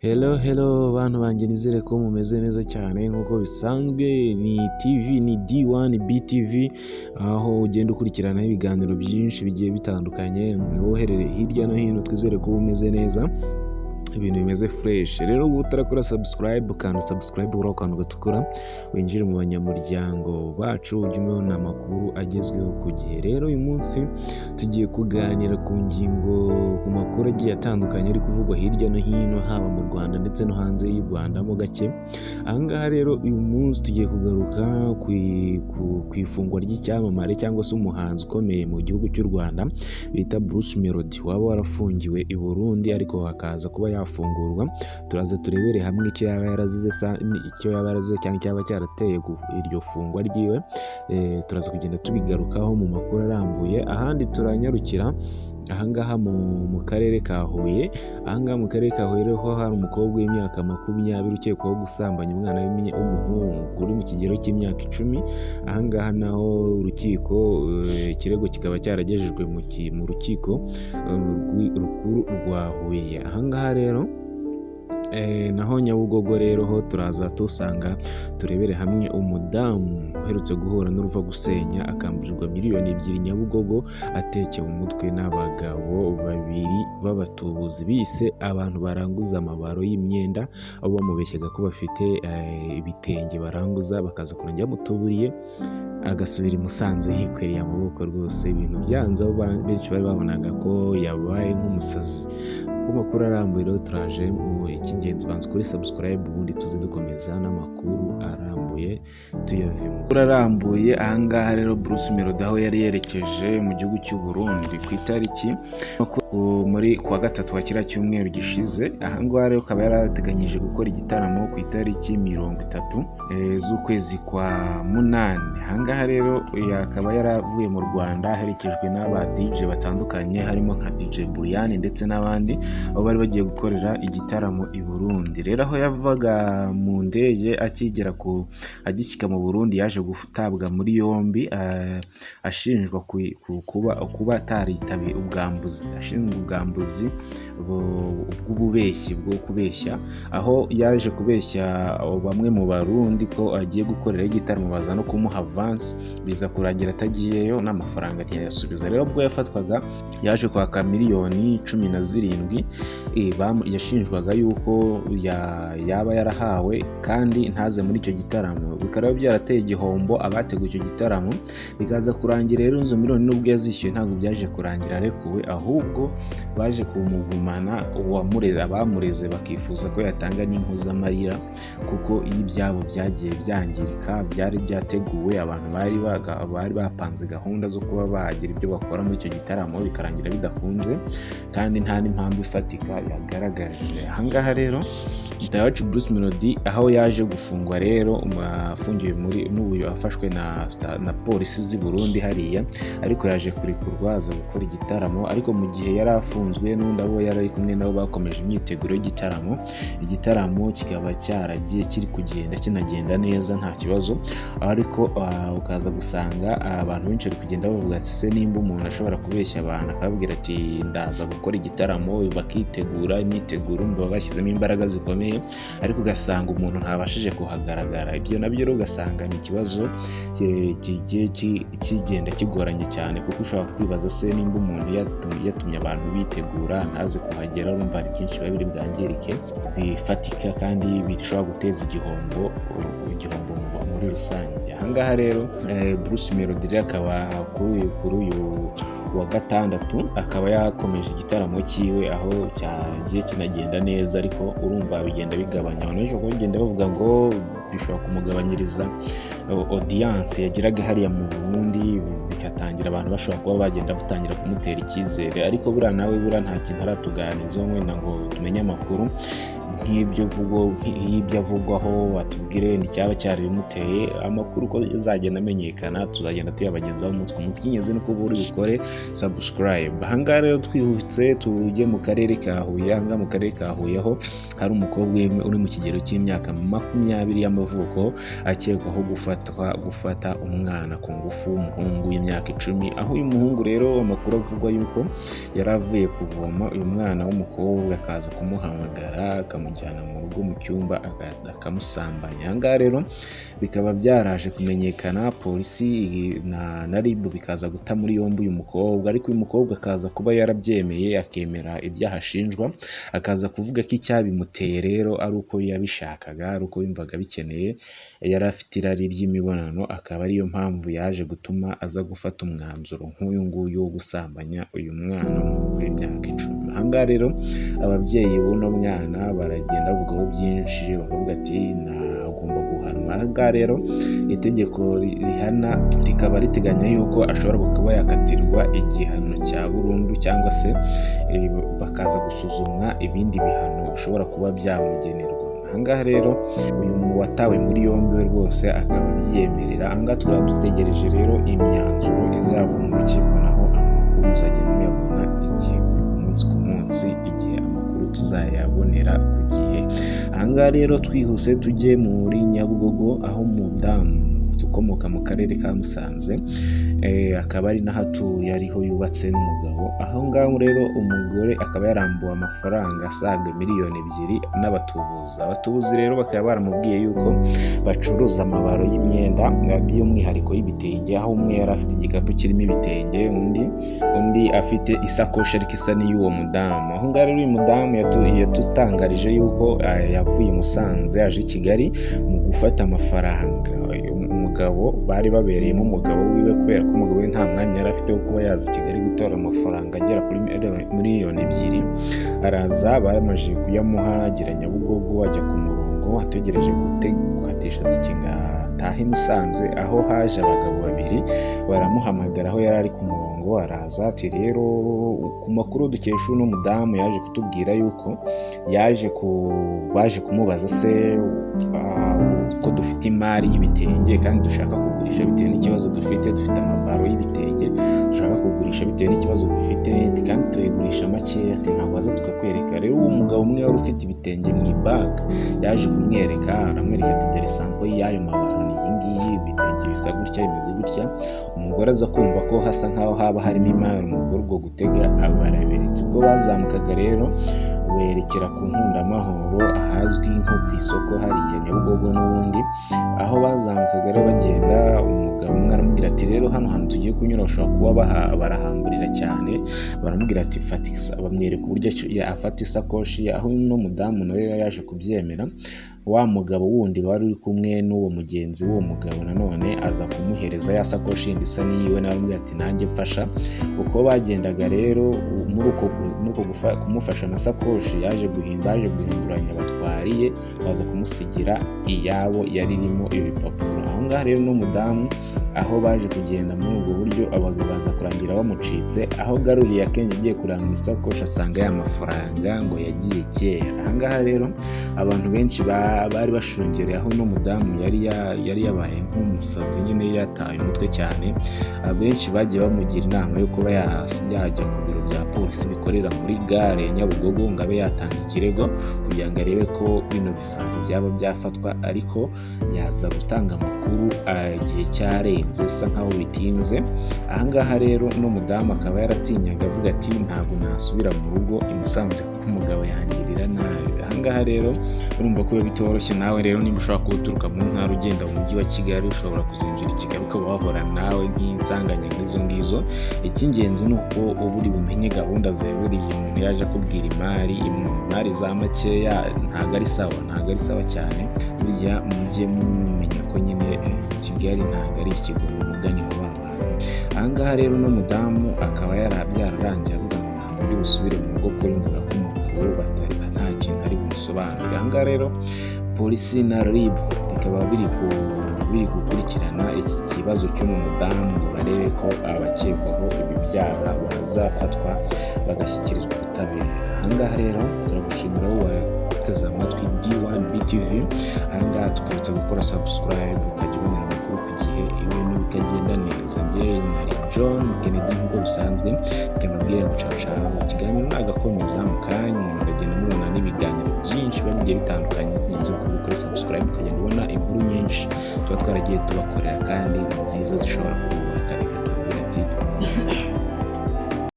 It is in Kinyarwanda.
Hello hello bantu banjye, nizere ko mumeze neza cyane. Nk'uko bisanzwe ni TV, ni D1 BTV, aho ugenda ukurikiranaho ibiganiro byinshi bigiye bitandukanye. Woherereye hirya no hino, twizere ko umeze neza, ibintu bimeze fresh. Rero ubu utarakora subscribe, ukanda subscribe kuri ako kantu gatukura, winjire mu banyamuryango bacu, ujye ubona amakuru agezweho ku gihe. Rero uyu munsi tugiye kuganira ku ngingo, ku makuru agiye atandukanye ari kuvugwa hirya no hino, haba mu Rwanda ndetse no hanze y'u Rwanda mo gake. Ahangaha rero uyu munsi tugiye kugaruka ku ifungwa ry'icyamamare cyangwa se umuhanzi ukomeye mu gihugu cy'u Rwanda bita Bruce Melody, waba warafungiwe i Burundi ariko akaza kuba yafungurwa. Turaza turebere hamwe icyo yaba yarazize, icyo yaba yarazize cyangwa icyaba cyarateye iryo fungwa ryiwe. Turaza kugenda tubigarukaho mu makuru arambuye. Ahandi turanyarukira ahangaha mu karere ka Huye. Ahangaha mu karere ka Huye ho hari umukobwa w'imyaka 20 ukekwaho gusambanya umwana w'umuhungu uri mu kigero cy'imyaka 10. Ahangaha naho urukiko, ikirego kikaba cyaragejejwe mu rukiko rukuru rwa Huye. Ahangaha rero naho Nyabugogo rero ho turaza tusanga, turebere hamwe umudamu uherutse guhura n'uruva gusenya, akamburirwa miliyoni 2 Nyabugogo, atekewe umutwe n'abagabo babiri b'abatubuzi bise abantu baranguza amabaro y'imyenda, aho bamubeshyaga ko bafite ibitenge baranguza, bakaza kurangira bamutuburiye, agasubira i Musanze yikoreye amaboko. Rwose ibintu byanze, aho benshi bari babonaga ko yabaye nk'umusazi. Ku makuru arambuye rero turaje. Mu icy'ingenzi banza kuri subscribe, ubundi tuze dukomeza n'amakuru arambuye tuyavemo. Amakuru arambuye ahangaha rero, Bruce Melody aho yari yerekeje mu gihugu cy'u Burundi ku itariki muri kuwa gatatu wa kiriya cyumweru gishize. Ahangaha rero akaba yarateganyije gukora igitaramo ku itariki 30 z'ukwezi kwa munani. Ahangaha rero akaba yaravuye mu Rwanda aherekejwe n'aba DJ batandukanye, harimo nka DJ Brian ndetse n'abandi, aho bari bagiye gukorera igitaramo i Burundi. Rero aho yavaga mu ndege, akigera ku agishyika mu Burundi, yaje gutabwa muri yombi, ashinjwa kuba ataritabiye ubwambuzi, ashinjwa ubwambuzi bw'ububeshyi, bwo kubeshya, aho yaje kubeshya bamwe mu Barundi ko agiye gukorerayo igitaramo, baza no kumuha avance, biza kurangira atagiyeyo n'amafaranga ntiyayasubiza. Rero ubwo yafatwaga yaje kwaka miliyoni 17 yashinjwaga yuko yaba yarahawe kandi ntaze muri icyo gitaramo, bikaba byarateye igihombo abateguye icyo gitaramo. Bikaza kurangira rero izo miliyoni nubwo yazishyuye, ntabwo byaje kurangira arekuwe, ahubwo baje kumugumana. Uwamureze, abamureze bakifuza ko yatanga n'impozamarira, kuko iyo ibyabo byagiye byangirika, byari byateguwe, abantu bari bapanze gahunda zo kuba bagira ibyo bakora muri icyo gitaramo, bikarangira bidakunze kandi nta n'impamvu ifatika yagaragaje. Ahangaha rero Mutabacu Bruce Melody aho yaje gufungwa rero, afungiwe muri n'ubu afashwe na polisi z'i Burundi hariya, ariko yaje kurekurwa aza gukora igitaramo. Ariko mu gihe yari afunzwe, n'undi abo yari ari kumwe nabo bakomeje imyiteguro y'igitaramo. Igitaramo kikaba cyaragiye kiri kugenda, kinagenda neza, nta kibazo. Ariko ukaza gusanga abantu benshi bari kugenda bavuga ati: "Se nimba umuntu ashobora kubeshya abantu, akababwira ati ndaza gukora igitaramo, bakitegura imyiteguro, umva bashyizemo imbaraga zikomeye, ariko ugasanga umuntu ntabashije kuhagaragara", ibyo nabyo rero ugasanga ni ikibazo kigiye kigenda kigoranye cyane, kuko ushobora kwibaza se nimba umuntu yatumye abantu bitegura ntaze kuhagera, urumva hari byinshi biba biri bwangirike bifatika kandi bishobora guteza igihombo muri rusange. Ahangaha rero Bruce Melody rero akaba kuri uyu wa gatandatu akaba yakomeje igitaramo cyiwe, aho cyagiye kinagenda neza, ariko urumva bigenda bigabanya abantu benshi, bagenda bavuga ngo bishobora kumugabanyiriza audience yagiraga hariya mu Burundi, bigatangira abantu bashobora kuba bagenda batangira kumutera icyizere. Ariko buriya nawe buriya nta kintu aratuganizaho wenda ngo tumenye amakuru nk'ibyo avugwaho, atubwire wenda icyaba cyarabimuteye. Amakuru uko azagenda amenyekana tuzagenda tuyabagezaho umunsi ku munsi. Icy'ingenzi ni uko uba uri bukore subscribe. Ahangaha rero twihutse tujye mu karere ka Huye. Ahangaha mu karere ka Huye ho hari umukobwa uri mu kigero cy'imyaka 20 y'amavuko, akekwaho gufata umwana ku ngufu w'umuhungu w'imyaka 10. Aho uyu muhungu rero amakuru avugwa yuko yari avuye kuvoma, uyu mwana w'umukobwa akaza kumuhamagara. akamujyana mu rugo mu cyumba akamusambanya. Aha ngaha rero bikaba byaraje kumenyekana, polisi na RIB bikaza guta muri yombi uyu mukobwa, ariko uyu mukobwa akaza kuba yarabyemeye, akemera ibyaha ashinjwa, akaza kuvuga ko icyabimuteye rero ari uko yabishakaga, ari uko yumvaga abikeneye, yari afite irari ry'imibonano, akaba ariyo mpamvu yaje gutuma aza gufata umwanzuro nk'uyu nguyu wo gusambanya uyu mwana w'imyaka 10. Aha ngaha rero ababyeyi b'uno mwana baragenda bavugaho byinshi, bakavuga ati agomba guhanwa. Aha ngaha rero itegeko rihana rikaba riteganya yuko ashobora kuba yakatirwa igihano cya burundu, cyangwa se bakaza gusuzumwa ibindi bihano bishobora kuba byamugenerwa. Aha ngaha rero uyu watawe muri yombi we rwose akaba abyemerera. Aha ngaha tukaba dutegereje rero imyanzuro izava mu rukiko, naho amakuru muzagenda muyabona igihe umunsi ku munsi, igihe amakuru tuzayabonera ku gihe. Aha ngaha rero twihuse tujye muri Nyabugogo, aho umudamu ukomoka mu karere ka Musanze, akaba ari naho atuye, ariho yubatse n'umugabo. Aho ngaho rero umugore akaba yarambuwe amafaranga asaga 2 miliyoni n'abatubuzi. Abatubuzi rero bakaba baramubwiye yuko bacuruza amabaro y'imyenda, by'umwihariko y'ibitenge, aho umwe yari afite igikapu kirimo ibitenge, undi afite isakoshi ariko isa n'iy'uwo mudamu. Aho ngaho rero uyu mudamu yatutangarije yuko yavuye i Musanze aje i Kigali mu gufata amafaranga umugabo bari babereyemo umugabo wiwe, kubera ko umugabo we nta mwanya yari afite wo kuba yaza i Kigali gutora amafaranga agera kuri 2 miliyoni. Araza, bamaze kuyamuha, agera Nyabugogo, ajya ku murongo ategereje gukatisha tike ngo atahe i Musanze, aho haje abagabo babiri baramuhamagara aho yari ari ku murongo, araza. Ati rero ku makuru dukesha uno mudamu, yaje kutubwira yuko yaje ku baje kumubaza se ko dufite imari y'ibitenge kandi dushaka kugurisha bitewe n'ikibazo dufite, dufite amabaro y'ibitenge dushaka kugurisha bitewe n'ikibazo dufite, kandi turayigurisha makeya, ati ntabwo waza tukakwereka. Rero uwo mugabo umwe wari ufite ibitenge mu ibaga yaje kumwereka, aramwereka ati dore sample y'ayo mabaro ni iyi ngiyi, ibitenge bisa gutya, bimeze gutya. Umugore aza kumva ko hasa nkaho haba harimo imari, umugore ubwo gutega abaraberetse. Ubwo bazamukaga rero berekera ku Nkundamahoro, ahazwi nko ku isoko hariya Nyabugogo n'ubundi, aho bazamukaga rero bagenda, umugabo umwe aramubwira ati rero hano hantu tugiye kunyura bashobora kuba barahamburira cyane. Baramubwira ati fata, bamwereka uburyo afata isakoshi, aho uno mudamu nawe yaje kubyemera. Wa mugabo wundi wari uri kumwe n'uwo mugenzi w'uwo mugabo nanone aza kumuhereza ya sakoshi yindi isa n'iyiwe, nawe aramubwira ati nanjye mfasha. Uko bagendaga rero muri uko kumufasha amasakoshi, yaje guhinda, yaje guhinduranya batwariye, baza kumusigira iyabo yari irimo ibipapuro. Aho ngaho rero n'umudamu aho baje kugenda muri ubwo buryo, abagabo baza kurangira bamucitse, aho garuriye akenge agiye kureba mu isakoshi asanga ya mafaranga ngo yagiye kera. Aha ngaha rero abantu benshi bari bashungereye aho uno mudamu yari yabaye nk'umusazi nyine, yataye umutwe cyane. Abenshi bagiye bamugira inama yo kuba yajya ku biro bya polisi bikorera muri gare ya Nyabugogo ngo abe yatanga ikirego kugira ngo arebe ko bino bisambo byaba byafatwa, ariko yaza gutanga amakuru igihe cyarenze, bisa nkaho bitinze. Aha ngaha rero uno mudamu akaba yaratinyaga avuga ati ntabwo nasubira mu rugo i Musanze kuko umugabo yangirira nabi. Aha ngaha rero urumva ko biba bitoroshye. Nawe rero niba ushobora kuba uturuka mu ntara ugenda mu mujyi wa Kigali, ushobora kuzinjira i Kigali ukaba wahora nawe nk'insanganya nk'izo ngizo. Icy'ingenzi ni uko uba uri bumenye gahunda zawe. Buriya umuntu yaje akubwira imari za makeya ntabwo ari sawa, ntabwo ari sawa cyane. Burya mujye mumenya ko nyine Kigali ntabwo ari ikigo, umugani wa ba bantu. Aha ngaha rero uno mudamu akaba byararangiye avuga ngo ntabwo ari busubire mu rugo kuko yumvaga ko umugabo batari nta kintu ari bumusobanurire. Aha ngaha rero polisi na RIB bikaba biri gukurikirana iki kibazo cy'uno mudamu ngo barebe ko abakekwaho ibi byaha bazafatwa bagashyikirizwa ubutabera. Aha ngaha rero turagushimira wowe wateze amatwi D1 BTV. Aha ngaha tukibutsa gukora subscribe, ukajya ubonera amakuru ku gihe, ibintu bikagenda neza. Njye nari John Kennedy nk'uko bisanzwe, mbabwire ngo ciao ciao. Ikiganiro nagakomeza mu kanya, umuntu akagenda mubona n'ibiganiro byinshi biba bigiye bitandukanye. Ingenzi kuba ukora subscribe ukagenda ubona inkuru nyinshi tuba twaragiye tubakorera kandi nziza zishobora